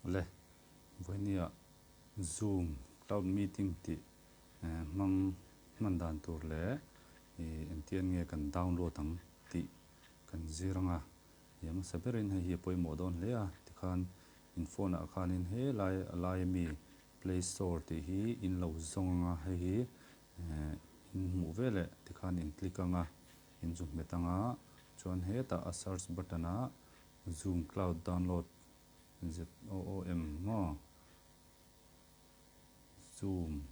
Le, vawinia Zoom cloud meeting tih hmang hman dan tur leh engtian nge kan download ang tih kan zir ang a. I hmasa berin hei hi a pawimawh dawn hle a, tikhan in phone ah khanin helai a lai ami play store tih hi in lo zawng ang a, hei hi in hmuh veleh tikhan in click ang a, in zu hmet ang a, chuan hetah a search button ah Zoom cloud download ZOOM maw Zoom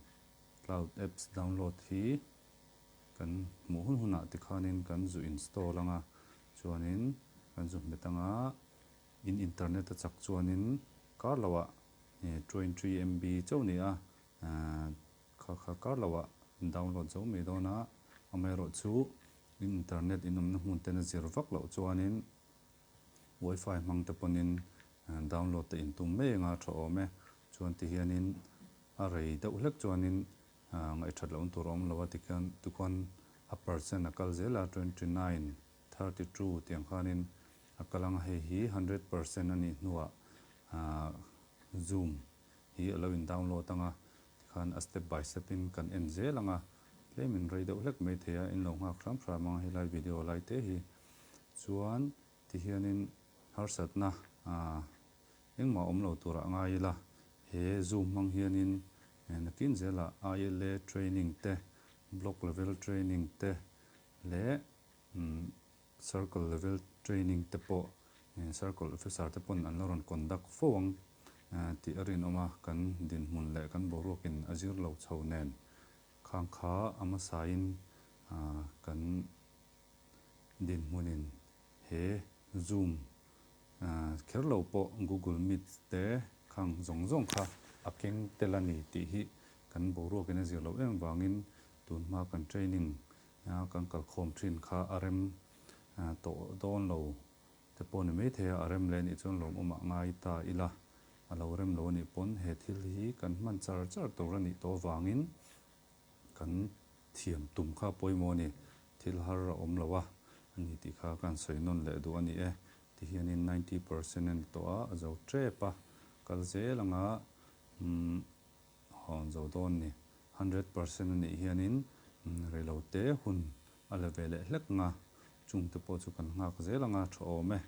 cloud apps download hi kan hmuh hun hunah tikhanin kan zu install ang a, chuanin kan zu hmet ang a, in internet a chak chuanin kar loah 23 MB chauh ni a, kha kha kar loah download zo mai dawn a, amaherawhchu in internet in awmna hmun ten a zir vak loh chuanin Wifi hmang te pawnin download te intum mai anga tha awm e. Chuan ti hianin a rei deuh hlek chuanin ngaihthat lohna tur a awm lo a, tikhian tikhuan a percent a kal zel a, 29, 32 tiang khanin a kal ang a, hei hi 100% a nih hnuah zoom hi a lo in download ang a, tikhan a step by step in kan en zel ang a, tlemin rei deuh hlek mai thei a, in lo nghak hram hram ang a helai video lai te hi. Chuan tihianin harsatna engmah awm lo turah ngai ila, he Zoom hmang hianin nakin zelah ILA training te, Block level training te leh Circle level training te pawh Circle officer te pawn an la rawn conduct fo ang tih a rinawm a, kan dinhmun leh kan boruakin a zir lo chho nen khang kha a hmasain kan dinhmunin he Zoom kher lo pawh Google Meet te khang zawng zawng kha a keng tel a ni tih hi kan boruakin a zir loh em vangin tunhma kan training a kan kalkhawm thin kha a rem tawh dawn lo te pawh ni maithei a, a rem leh anih chuan lawmawmah ngai ta ila, a lo rem lo anih pawn he thil hi kan hman char char tur a nih tawh avangin Kan thiam tum kha pawimawh a ni, thil har a awm lo a, a ni tih kha kan sawi nawn leh duh a ni e. Tihianin 90% a ni tawh a, a zo tep a, kal zel anga umm hawn zo dawn ni. 100% a nih hianin reilo te hun a la ve leh hlek anga, chungte pawh chu kan nghak zel anga tha awm e.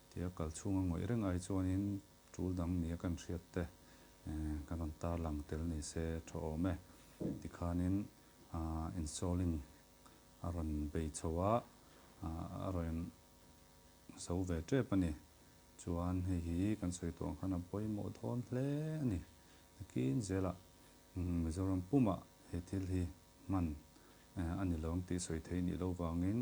Tia kal chhunga ngawih reng ai chuanin Tul dang nia kan hriat te kan rawn tarlang tel ni se tha awm e. Tikhanin installing a rawn bei chho a, a rawn zo ve tep a ni. Chuan hei hi kan sawi tawh ang khan a pawimawh dawn hle a ni. Nakin zelah Mizoram pumah he thil hi hman a ni lo ang tih sawi theih nih loh vangin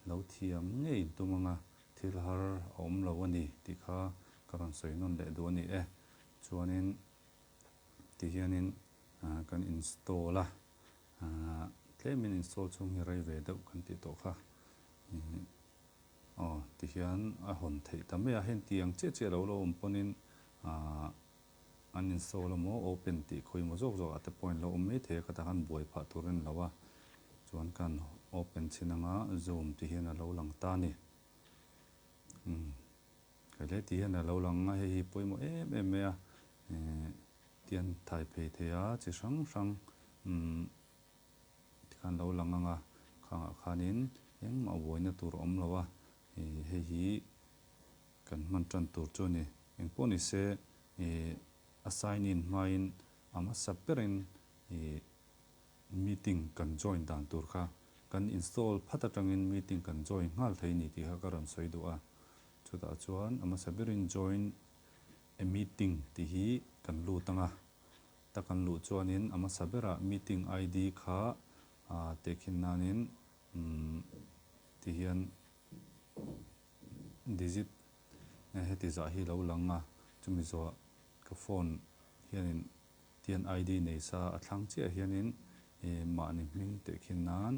lo thiam ngei intum anga Thil har a awm lo a ni tih kha ka rawn sawi nawn leh duh a ni e. Chuanin ti hianin kan install a, tlemin install chhung hi rei ve deuh kan tih tawh kha. Aw ti hian a hawn theih ta mai a, heng ti ang chiah chiah lo la awm pawnin an install emaw open tih khawi emaw zawk zawk ah te pawhin lo awm mai thei a, khatah khan buai phah tur a ni lo a. Chuan kan open chhin anga zoom ti hian a lo lang ta a ni. Umm khaile ti hian a lo lang a, hei hi pawimawh em em mai a, eh tian thai phei thei a chi hrang hrang umm tikhan lo lang ang a, khangah khanin engmah buaina tur a awm lo a, eh hei hi kan hman tan tur chu a ni. Engpawh ni se eh a sign in hmain a hmasa berin eh Meeting kan join dan tur kha kan install phat atangin meeting kan join nghal thei ni tih kha ka rawn sawi duh a. Chutah chuan a hmasa berin join a meeting tih hi kan lut ang a. Ta kan luh chuanin a hmasa berah meeting ID kha tehkhin nanin ti hian digit heti zah hi lo lang a. Chumi zawhah ka phone hianin Tian ID nei sa a thlang chiah hianin mahni hming teh khin nan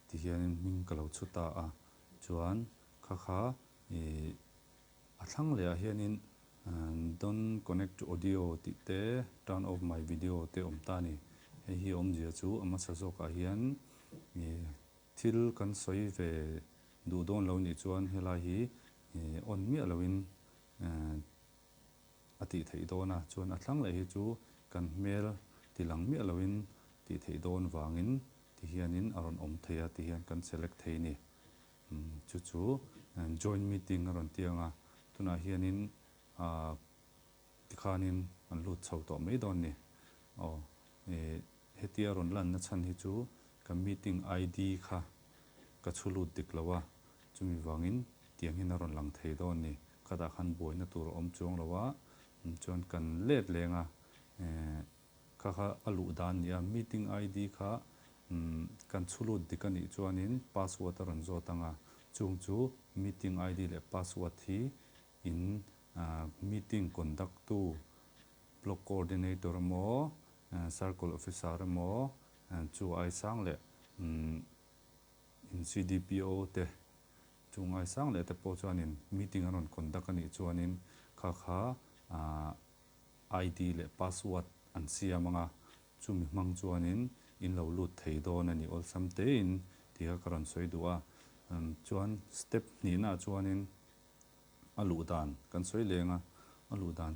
ti hianin hming ka lo chhu ta a, chuan kha kha a thlang leh ah hianin don't connect to audio tih te turn off my video te awm ta a ni. Hei hi awmzia chu a hmasa zawkah hian thil kan sawi ve duh dawn lo nih chuan helai hi. on miah loin a tih theih dawn a, chuan a thlang leh hi chu kan hmel ti lang miah loin tih theih dawn vangin ti hianin a rawn awm thei a, ti hian kan select thei a ni. Chu chu join meeting a rawn ti ang a, tunah hianin tikhanin an lut chho tawh mai dawn a ni. Aw, hetia rawn lanna chhan hi chu ka meeting ID kha ka chhu lut dik lo a, chumi vangin tiang hian a rawn lang thei dawn a ni. Khatah khan buaina tur a awm chuang lo a, chuan kan let leng a, kha kha a luh dan a ni a, meeting ID kha kan chhu lut dik a nih chuanin password a rawn zawt ang a, chung chu meeting ID leh password hi in meeting conduct tu block coordinator emaw circle officer emaw chu ai sang leh in CDPO te chu ngai sang leh te pawh chuanin meeting an rawn conduct a nih chuanin kha kha ID leh password an siam ang a, chumi hmang chuanin in lo lut thei dawn a ni awlsam tein tih kha ka rawn sawi duh a. Chuan step hnihnaah chuanin a luh dan kan sawi leng a, a luh dan.